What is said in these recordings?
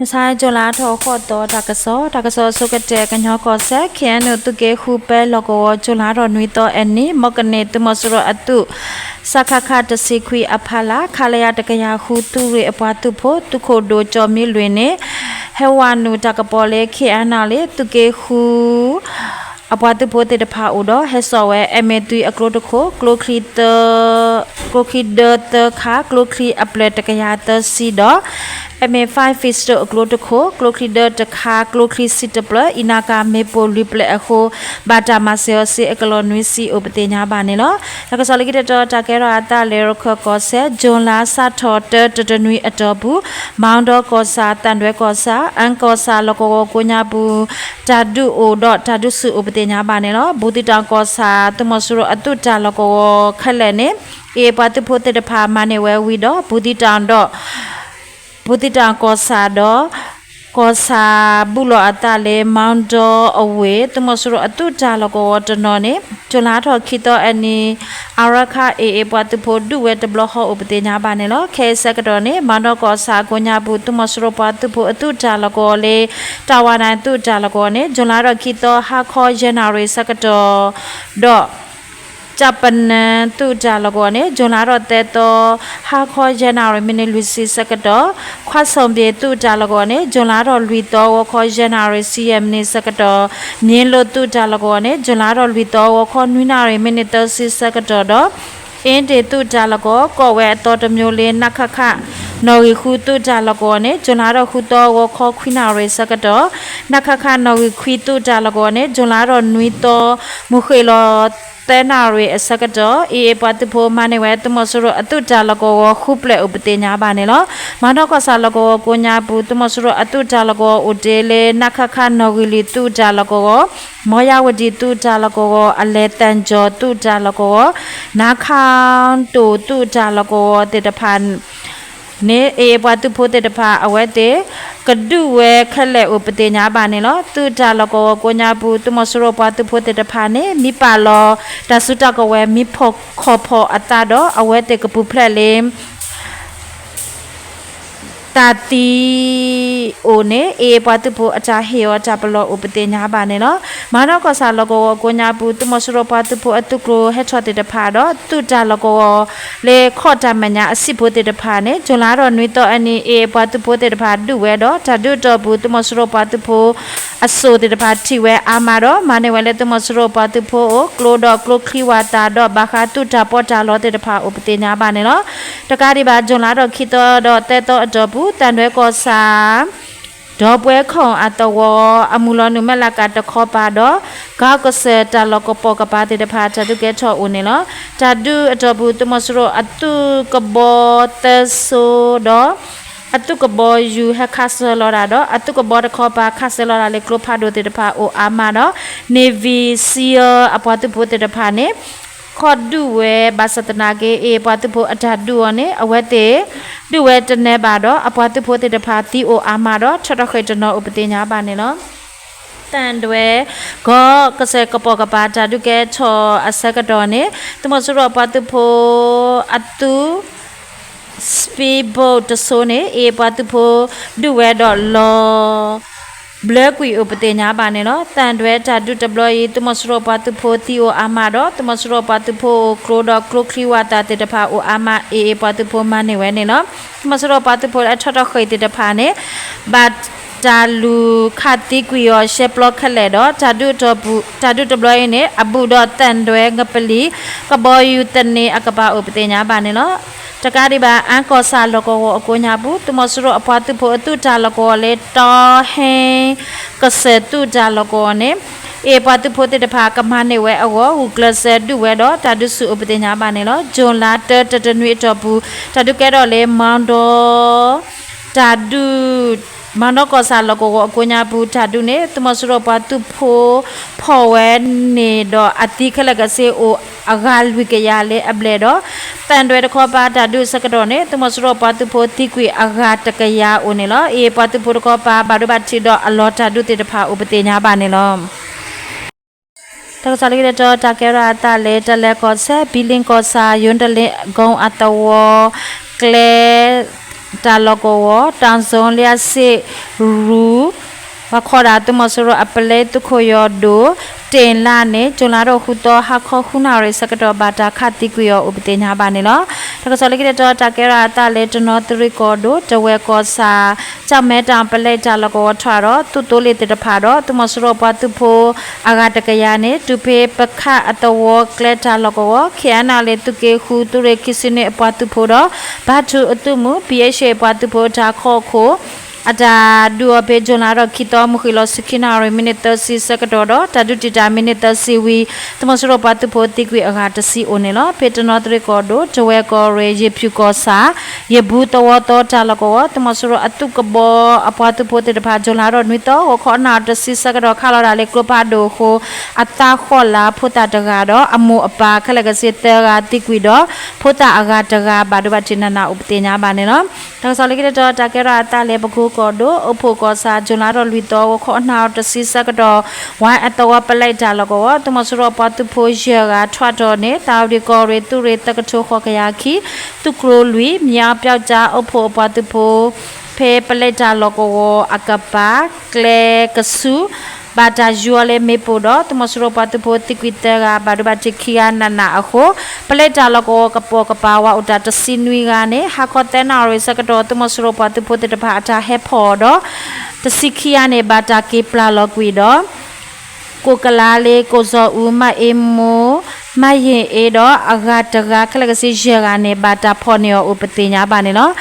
မဆါ ကၠူၤလါထီၣ်ဃိးသီ တၢ်ကစီၣ်, တၢ်ကစီၣ်အဆိကတၢၢ် ကညီကီၢ်စဲၣ် ခ့ၣ်အဲၣ်ယူၣ် သုးက့ဃု ပဲလီၢ်ကဝီၤ ကၠူၤလါထီၣ်နွံသီအနံၤ မီၢ်ကန့ၢ် သုးမီၤစိရိၤအသုး စကခ တဆံခွံအဖီလာ် ခလရ တကယၤဃု သုးရ့ၣ်အပှၤသုးဖိ သုးခိၣ်ဒိၣ်ကၠီၣ်မံလွ့ၣ်န့ၣ် ဟဲဝဲနုာ်တၢ်ကပီၤလၢ ခ့ၣ်အဲၣ်ယူၣ် သုးက့ဃု အပှၤသုးဖိသ့ၣ်တဖၣ်အိၣ်ဒီး ဟဲစိာ်ဝဲ M A three အကျိတခိၣ် ကျိချံ ကျိချံဒၢသၢခါ ကျိချံအဖျၢၣ်တကယၤသၢဆံဒီး M A five pistol အကျိတခိၣ် ကျိချံဒၢတခါ ကျိချံဆံတဖျၢၣ် အံၤနာ်က့ မ့ၣ်ပိၢ်လွံၢ်ဖျၢၣ်အဃိ ဘၣ်တၢ်မၤစၢၤအီၤစ့အကလီၢ်နွံဆံအိၣ်ပသ့ၣ်ညါဘၣ်န့ၣ်လီၤ. တၢ်ကစီၣ်လၢခံတတီၤ တၢ်ကဲထီၣ်အသးလၢ ရခၢၣ်ကီၢ်စဲၣ် ကၠူၤလါစးထီၣ်တၢတနွံအတီၢ်ပူၤ မီၣ်ဒီကီၢ်ဆၣ် သၣ်ဒွဲကီၢ်ဆၣ် အၣ်ကီၢ်ဆၣ်လီၢ်ကဝီၤကိးညါပူၤ တၢ်ဒုးအိၣ်ဒီးတၢ်ဒုးဆူၣ်အိၣ်ပသ့ၣ်ညါဘၣ်န့ၣ်လီၤ. ဘူးသံးတီၤကီၢ်ဆၣ် သုးမီၤစိရိၤအသုးတၢ်လီၢ်ကဝီၤခဲလၢာ်န့ၣ် အ့ၣ်ပှၤသုးဖိသ့ၣ်တဖၣ်မၤန့ၢ်ဝဲဝံၤဒီး ဘူးသံးတီၤဒီး ဘူးသံးတီၤကီၢ်ဆၣ်ဒီး ကီၢ်ဆၣ်ဘူးလီၤအသးလၢ မီၣ်ဒီအဝ့ၢ် သုးမီၤစိရိၤအသုးတၢ်လီၢ်ကဝီၤတနီၤန့ၣ် ကၠူၤလါထီၣ်ခံသီအနံၤ အရခ အ့ၣ်အ့ၣ် ပှၤသုးဖိဒုးဝဲတဘျီဃီအိၣ်ပသ့ၣ်ညါဘၣ်န့ၣ်လီၤ. ခဲအံၤဆၢကတီၢ်န့ၣ် မီၣ်ဒီကီၢ်ဆၣ်ကိးညါပူၤ သုးမီၤစိရိၤပှၤသုးဖိအသုးတၢ်လီၢ်ကဝီၤလၢ တၢ်ဝါနၢ်သုးတၢ်လီၢ်ကဝီၤန့ၣ် ကၠူၤလါထီၣ်ခံသီဟါခီယဲၢ်နၣ်ရံၣ်ဆၢကတီၢ်ဒီး ကၠၣ်ပနၢ်သုးတၢ်လီၢ်ကဝီၤန့ၣ် ကၠူၤလါထီၣ်သၢသီ ဟါခီယဲၢ်နၣ်ရံၣ်မံးနံးလွံၢ်ဆံဆၢကတီၢ် ခွၣ်စီၣ်ဘ့ၣ်သုးတၢ်လီၢ်ကဝီၤန့ၣ် ကၠူၤလါထီၣ်လွံၢ်သီ ဂီၤခီယဲၢ်နၣ်ရံၣ်ဆံယဲၢ်မံးနံးဆၢကတီၢ် မ့ၢ်လိၣ်သုးတၢ်လီၢ်ကဝီၤန့ၣ် ကၠူၤလါထီၣ်လွံၢ်သီ ဂီၤခီနွံနၣ်ရံၣ်မံးနံးသၢဆံဆၢကတီၢ်ဒီး အ့ဒ့ၣ်သုးတၢ်လီၢ်ကဝီၤ ကိးဝဲအသီတမျိုးလၢ နခခ နီၣ်ဂံၢ်ဃုသုးတၢ်လီၢ်ကဝီၤန့ၣ် ကၠူၤလါထီၣ်ဃုသီ ဂီၤခီခွံနၣ်ရံၣ်ဆၢကတီၢ် နခခ နီၣ်ဂံၢ်ခွံသုးတၢ်လီၢ်ကဝီၤန့ၣ် ကၠူၤလါထီၣ်နွံသီ မုၢ်ဃ့ၢ်လီၤသၢနၣ်ရံၣ်အဆၢကတီၢ် အ့ၣ်အ့ၣ်ပှၤသုးဖိမၤန့ၢ်ဝဲ သုးမီၤစိရိၤအသုးတၢ်လီၢ်ကဝီၤဃုဖျၢၣ်အိၣ်ပသ့ၣ်ညါဘၣ်န့ၣ်လီၤ. မီၣ်ဒီကီၢ်ဆၣ်လီၢ်ကဝီၤကိးညါပူၤ သုးမီၤစိရိၤအသုးတၢ်လီၢ်ကဝီၤအိၣ်တ့ၢ်လၢ နခခ နီၣ်ဂံၢ်လွံၢ်သုးတၢ်လီၢ်ကဝီၤ မီၢ်ယၣ်ဝတံၣ်သုးတၢ်လီၢ်ကဝီၤ အလဲၤသၣ်ကၠီၤသုးတၢ်လီၢ်ကဝီၤ နခၣ်တိၣ်သုးတၢ်လီၢ်ကဝီၤသ့ၣ်တဖၣ် န့ၣ် အ့ၣ်အ့ၣ်ပှၤသုးဖိသ့ၣ်တဖၣ် အဝဲသ့ၣ် ကဒုးဝဲခဲလၢာ်အိၣ်ပသ့ၣ်ညါဘၣ်န့ၣ်လီၤ. သုးတၢ်လီၢ်ကဝီၤကိးညါပူၤ သုးမီၤစိရိၤပှၤသုးဖိသ့ၣ်တဖၣ်န့ၣ် မံပာ်လီၤ တၢ်စုတၢ်ကဝဲၤမံဖီၣ်ခီၣ်ဖီၣ်အသးဒီး အဝဲသ့ၣ်ကပူၤဖျဲးလၢ တၢ်သံအိၣ်န့ၣ် အ့ၣ်အ့ၣ်ပှၤသုးဖိအတၢ်ဟ့ၣ်အီၤတၢ်ပလီၢ်အိၣ်ပသ့ၣ်ညါဘၣ်န့ၣ်လီၤ. မီၣ်ဒီကီၢ်ဆၣ်လီၢ်ကဝီၤကိးညါပူၤ သုးမီၤစိရိၤပှၤသုးဖိအသုးကျိၤဟဲထီၣ်သ့ၣ်တဖၣ်ဒီး သုးတၢ်လီၢ်ကဝီၤ လၢခီၣ်တၢ်မဲာ်ညါအဆံးဖိသ့ၣ်တဖၣ်န့ၣ် ကၠူၤလါထီၣ်နွံသီအနံၤ အ့ၣ်အ့ၣ်ပှၤသုးဖိသ့ၣ်တဖၣ်ဒုးဝဲဒီး တၢ်ဒုးအတီၢ်ပူၤ သုးမီၤစိရိၤပှၤသုးဖိ အစိၣ်သ့ၣ်တဖၣ်ထံၣ်ဝဲအါမးဒီး မၤန့ၢ်ဝဲလၢသုးမီၤစိရိၤပှၤသုးဖိအအိၣ် ကျိဒီးကျိချံဝၣ်သၣ်ဒီး ဘၣ်ဃးသုးတၢ်ပီးတၢ်လီသ့ၣ်တဖၣ်အိၣ်ပသ့ၣ်ညါဘၣ်န့ၣ်လီၤ. တကးဒံးဘၣ် ကၠူၤလါထီၣ်ခံသီဒီးသၢသီအတီၢ်ပူၤ သၣ်ဒွဲကီၢ်ဆၣ် ဒီပုၢ်ဝဲၢ်ခိၣ်အသဝီ အမုၢ်လီၤနုာ်မဲၢ်လးကးတခီပၤဒီး ကီၢ်ကစၢၢ်တၢ်လီၢ်ကပိာ်ကပၤသ့ၣ်တဖၣ် တၢ်ဒုးကဲထီၣ်အိၣ်န့ၣ်လီၤ. တၢ်ဒုးအတီၢ်ပူၤ သုးမီၤစိရိၤအသုးကဘီသၢစိဒီး အသုးကဘီယူၤဟဲခးစၢၤလီၤတၢ်ဒီး အသုးကဘီတခီပၤခးစၢၤလီၤတၢ်လၢကျိဖးဒိၣ်သ့ၣ်တဖၣ်အိၣ်အါမးဒီး Navy SEAL အပှၤသုးဖိသ့ၣ်တဖၣ်န့ၣ် ခီၣ်ဒုးဝဲဘၣ်ဆၣ်သနာ်က့ အ့ၣ်အ့ၣ်ပှၤသုးဖိအတၢ်ဒုးအီၤန့ၣ် အဝဲသ့ၣ် ဒုးဝဲတနၢၤဘၣ်ဒီး အပှၤသုးဖိသ့ၣ်တဖၣ်သံအိၣ်အါမးဒီး ထီၣ်ထီၣ်ဃ့ၢ်တနီၤအိၣ်ပသ့ၣ်ညါဘၣ်န့ၣ်လီၤ. သၣ်ဒွဲ ကီၢ်ကစၢၢ်ကပိာ်ကပၤတၢ်ဒုးကဲထီၣ်အဆၢကတီၢ်န့ၣ် သုးမီၤစိရိၤအပှၤသုးဖိ အသုး speedboat တစိၤန့ၣ် အ့ၣ်အ့ၣ်ပှၤသုးဖိ ဒုးဝဲဒီးလီၤ ဘျၢကွံာ်အိၣ်ပသ့ၣ်ညါဘၣ်န့ၣ်လီၤ. သၣ်ဒွဲတၢ်ဒုးတဘျီအံၤ သုးမီၤစိရိၤပှၤသုးဖိသံအိၣ်အါမးဒီး သုးမီၤစိရိၤပှၤသုးဖိအိၣ်ကျိဒီးကျိချံဝၣ်သၣ်သ့ၣ်တဖၣ်အိၣ်အါမး အ့ၣ်အ့ၣ်ပှၤသုးဖိမၤန့ၢ်ဝဲန့ၣ်လီၤ. သုးမီၤစိရိၤပှၤသုးဖိလၢအထီၣ်ထီၣ်ဃ့ၢ်သ့ၣ်တဖၣ်န့ၣ် ဘၣ်တၢ်လူၤခးသံကွံာ်အီၤရှဲပျီခဲလၢာ်ဒီး တၢ်ဒုးတဘျီအံၤန့ၣ် အဘူးဒီးသၣ်ဒွဲ ငပလီ ကဘီယူၤသန့ၤအကပၤအိၣ်ပသ့ၣ်ညါဘၣ်န့ၣ်လီၤ. တကးဒံးဘၣ် အၣ်ကီၢ်ဆၣ်လီၢ်ကဝီၤအကိးညါပူၤ သုးမီၤစိရိၤအပှၤသုးဖိအသုးတၢ်လီၢ်ကဝီၤလၢ တီဟဲ ကစၢၢ်သုးတၢ်လီၢ်ကဝီၤန့ၣ် အ့ၣ်အ့ၣ်ပှၤသုးဖိသ့ၣ်တဖၣ်ကမၤန့ၢ်ဝဲအဂီၢ် ဂုာ်ကျဲးစၢးဒုးဝဲဒီးတၢ်ဒုးဆူၣ်အိၣ်ပသ့ၣ်ညါဘၣ်န့ၣ်လီၤ. ကၠူၤလါတၢတတနွံအတီၢ်ပူၤ တၢ်ဒုးကဲထီၣ်လၢ မီၣ်ဒီ တၢ်ဒုး မီၣ်ဒီကီၢ်ဆၣ်လီၢ်ကဝီၤအကိးညါပူၤ တၢ်ဒုးန့ၣ် သုးမီၤစိရိၤပှၤသုးဖိဖီၣ်ဝဲန့ၣ်ဒီးအသံခဲလၢာ်ကဆ့အိၣ်အဂၤလွံၢ်ကယၤလၢအဘျဲၣ်ဒီး သၣ်ဒွဲတခီပၤတၢ်ဒုးအဆၢကတီၢ်န့ၣ် သုးမီၤစိရိၤပှၤသုးဖိသံကွံာ်အဂၤတကယၤအိၣ်န့ၣ်လီၤ. အ့ၣ်အ့ၣ်ပှၤသုးဖိတခီပၤ ဘၣ်ဒိဘၣ်ထံးဒီးအလီၤတၢ်ဒုးသ့ၣ်တဖၣ်အိၣ်ပသ့ၣ်ညါဘၣ်န့ၣ်လီၤ. တၢ်ကစီၣ်လၢခံတတီၤ တၢ်ကဲထီၣ်အသးလၢ တလဲၤကီၢ်စဲၣ် ဘံလ့ကီၢ်ဆၣ် ယိၤတလ့ကီအသဝီ ကျဲ တၢ်လီၢ်ကဝီၤ တၢ်စိလျၢ်စ့ၣ်ရူ ပှၤခီဒၣ်သုးမီၤစိရိၤအပလဲသုးခိၣ်ယီၤဒိၣ် တ့ၢ်လါန့ၣ် ကၠူၤလါထီၣ်ဃုသီ ဟါခီဃုနၣ်ရံၣ်ဆၢကတီၢ် ဘၣ်တၢ်ခးသံကွံာ်အီၤအိၣ်ပသ့ၣ်ညါဘၣ်န့ၣ်လီၤ. တၢ်ကစီၣ်လၢခံတတီၤ တၢ်ကဲထီၣ်အသးလၢတနီသရံၣ်ကီၢ်ဒိၣ် တဝဲကီၢ်ဆၣ် ကၠီၣ်မဲတၢ်ပလဲတၢ်လီၢ်ကဝီၤထီၣ်ဒီး သုးသိလ့ၣ်သ့ၣ်တဖၣ်ဒီး သုးမီၤစိရိၤအပှၤသုးဖိ အဂၤတကယၤန့ၣ် တုၤဖဲပခၣ်အသဝီကျဲတၢ်လီၢ်ကဝီၤ ခ့ၣ်အဲၣ်နၣ်လ့ၣ်သုးက့ဃု သုးရ့ၣ်ခံဆံနွံအပှၤသုးဖိဒီး ဘါထုးအသုးမုၢ် ဘံၣ်အဲၣ်ၡ့ၣ် အပှၤသုးဖိတၢ်ခီၣ်ခိၣ် အတၢ်ဒုးအီၤဖဲ ကၠူၤလါထီၣ်ခံသီ မုၢ်ဃ့ၢ်လီၤဆံခံနၣ်ရံၣ် မံးနံးသၢဆံဆၢကတီၢ်ဒီး တၢ်ဒုးတံာ်တာ်မံးနံးသၢဆံဝံၤ သုးမီၤစိရိၤပှၤသုးဖိသံကွံာ်အဂၤတဆံအိၣ်န့ၣ်လီၤ. ဖဲတနီသရံၣ်ကီၢ်ဒိၣ် တဝဲကီၢ်ရ့ၣ် ယ့ၣ်ဖၠူၣ်ကီၢ်ဆၣ် ယ့ၣ်ဘူသဝီသီတၢ်လီၢ်ကဝီၤ သုးမီၤစိရိၤအသုးကဘီအပှၤသုးဖိသ့ၣ်တဖၣ် ကၠူၤလါထီၣ်နွံသီ ဂီၤခီနၣ်ရံၣ်တဆံဆၢကတီၢ် ခးလီၤဒၣ်လၢကျိဖးဒိၣ်အဃိ အသးဃီၣ်လၢ်ဖိသၣ်တဂၤဒီး အမိၢ်အပၢ်ခဲလၢာ်ကဆ့သၢဂၤသံကွံာ်ဒီး ဖိသၣ်အဂၤတဂၤ ဘၣ်ဒိဘၣ်ထံးနးနးအိၣ်ပသ့ၣ်ညါဘၣ်န့ၣ်လီၤ. တၢ်ကစီၣ်လၢခံတတီၤ တၢ်ကဲထီၣ်အသးလၢပကိကီၢ်ဒိၣ် အိၣ်ဖှိၣ်ကီၢ်ဆၣ် ကၠူၤလါထီၣ်လွံၢ်သီ ဂီၤခီနၣ်ရံၣ်တဆံဆၢကတီၢ် ဝါအသဝီပလဲတၢ်လီၢ်ကဝီၤ သုးမီၤစိရိၤအပှၤသုးဖိယဲၢ်ဂၤထွဲထီၣ်န့ၣ် သၣ်ဝရံၣ်ကီၢ်ရ့ၣ် သုးရ့ၣ်သၢကထိဃိးကယၤခံ သုးကျိၤလွံၢ် မၠီပၠီကၠါ အိၣ်ဖှိၣ်အပှၤသုးဖိ ဖဲပလဲတၢ်လီၢ်ကဝီၤအကပၤ ကျဲကဆူ ဘၣ်တၢ်ယူၤအီၤလၢမ့ၣ်ပိၢ်ဒီး သုးမီၤစိရိၤပှၤသုးဖိသံကွံာ်သၢဂၤ ဘၣ်ဒိဘၣ်ထံးခံဂၤနးနးအဃိ ပလဲတၢ်လီၢ်ကဝီၤကပိာ်ကပၤဝၤအိၣ်တၢ်တဆံနွံဂၤန့ၣ် ဟါခီသၢနၣ်ရံၣ်ဆၢကတီၢ် သုးမီၤစိရိၤပှၤသုးဖိသ့ၣ်တဖၣ်အတၢ်ဟဲဖီၣ်အီၤဒီး တဆံခံဂၤန့ၣ် ဘၣ်တၢ်က့ၤပျၢ်လီၤကွံာ်ဒီး ကိၣ်ကလါလ့ ကိၣ်စီၤအူ မၣ်အ့မိ မၣ်ယ့ၣ်အ့ဒီး အဂၤတဂၤခဲလၢာ်ကဆ့ယဲၢ်ဂၤန့ၣ် ဘၣ်တၢ်ဖီၣ်န့ၢ်အီၤအိၣ်ပသ့ၣ်ညါဘၣ်န့ၣ်လီၤ.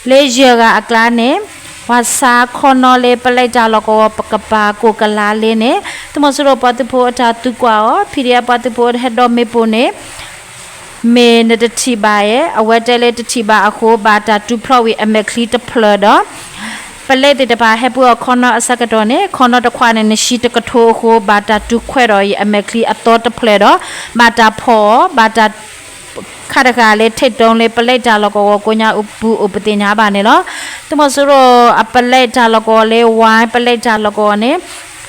လၢယဲၢ်ဂၤအကျါန့ၣ် ပှၤဆါခီနီလၢပလဲတၢ်လီၢ်ကဝီၤပကပၤကိၣ်ကလါလ့န့ၣ် သုးမီၤစိရိၤပှၤသုးဖိအတၢ်သံကွၢ်အီၤ ဖံးဒံးအပှၤသုးဖိဟဲဒီးမ့ၣ်ပိၢ်န့ၣ် မ့ၢ်နတထံၣ်ဘၣ်ဧါ အဝဲတဲလၢတထံၣ်ဘၣ်အဃိ ဘၣ်တၢ်တူၢ်ဖျီဝံၤအမဲာ်ချံတဖျၢၣ်ဒီး ပလဲသ့ၣ်တဖၣ်ဟဲပှ့ၤအီၤခီနီအဆၢကတီၢ်န့ၣ် ခီနီတခွးန့ၣ် နၢၤတကထိအဃိ ဘၣ်တၢ်တူၢ်ခွဲးဒီးအမဲာ်ချံအသီတဖျၢၣ်ဒီး ဘၣ်တၢ်ဖီၣ်အီၤ ဘၣ်တၢ် ခါတဂၤလၢ ထိပ်တုံး လၢပလဲတၢ်လီၢ်ကဝီၤကိးညါပူၤအိၣ်ပသ့ၣ်ညါဘၣ်န့ၣ်လီၤ. သုးမီၤစိရိၤအပလဲတၢ်လီၢ်ကဝီၤလၢ ဝါပလဲတၢ်လီၢ်ကဝီၤန့ၣ်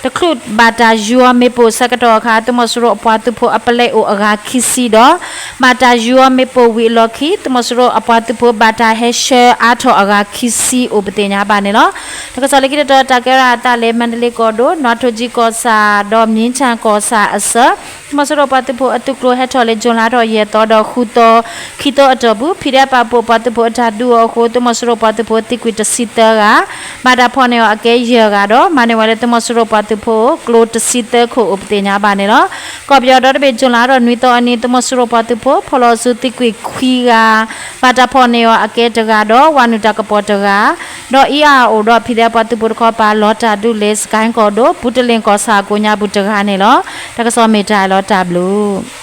တချုးဘၣ်တၢ်ယူၤအီၤမ့ၣ်ပိၢ်ဆၢကတီၢ်အခါ သုးမီၤစိရိၤအပှၤသုးဖိအပလဲအိၣ်အဂၤခံဆံဒီး ဘၣ်တၢ်ယူၤအီၤမ့ၣ်ပိၢ်ဝံၤအလီၢ်ခံ သုးမီၤစိရိၤအပှၤသုးဖိဘၣ်တၢ်ဟဲဆှၢအါထီၣ်အဂၤခံဆံအိၣ်ပသ့ၣ်ညါဘၣ်န့ၣ်လီၤ. တၢ်ကစီၣ်လၢခံတတီၤ တၢ်ကဲထီၣ်အသးလၢ မါဒလ့ကီၢ်ဒိၣ် နွားထိကၠံကီၢ်ဆၣ် ဒီးမၠ့ၣ်ဆၣ်ကီၢ်ဆၣ်အဆၢ သုးမီၤစိရိၤပှၤသုးဖိအသုးကျိၤဟဲထီၣ်လၢ ကၠူၤလါထီၣ်ယဲၢ်သီဒီးဃုသီ ခံသီအတီၢ်ပူၤ ဖံးဒံးအပာ်ဖှိၣ်ပှၤသုးဖိအတၢ်ဒုးအီၤအဃိ သုးမီၤစိရိၤပှၤသုးဖိသံကွံာ်တဆံသၢဂၤ ဘၣ်တၢ်ဖီၣ်န့ၢ်အီၤအကဲယဲၢ်ဂၤဒီး မၤန့ၢ်ဝဲလၢသုးမီၤစိရိၤပှၤသုးဖိကျိတဆံသၢခိၣ်အိၣ်ပသ့ၣ်ညါဘၣ်န့ၣ်လီၤ. ကီၢ်ပယီၤဒီတဘ့ၣ် ကၠူၤလါထီၣ်နွံသီအနံၤ သုးမီၤစိရိၤပှၤသုးဖိ ဖီၣ်လီၤဆူသံကွံာ်ခွံဂၤ ဘၣ်တၢ်ဖီၣ်န့ၢ်အီၤအကဲတဂၤဒီး ဝၤနုာ်တၢ်ကပီၤတဂၤ ဒီးအံၤအအိၣ်ဒီးဖံးဒံးအပှၤသုးဖိတခီပၤ လီၤတၢ်ဒုးလၢ စကဲကီၢ်ဒိၣ် ဘူးတလ့ၣ်ကီၢ်ဆၣ်အကိးညါပူၤတဂၤန့ၣ်လီၤ. တၢ်ကစီၣ်မ့ၢ်တၢ်လီၤတၢ်ဘျုး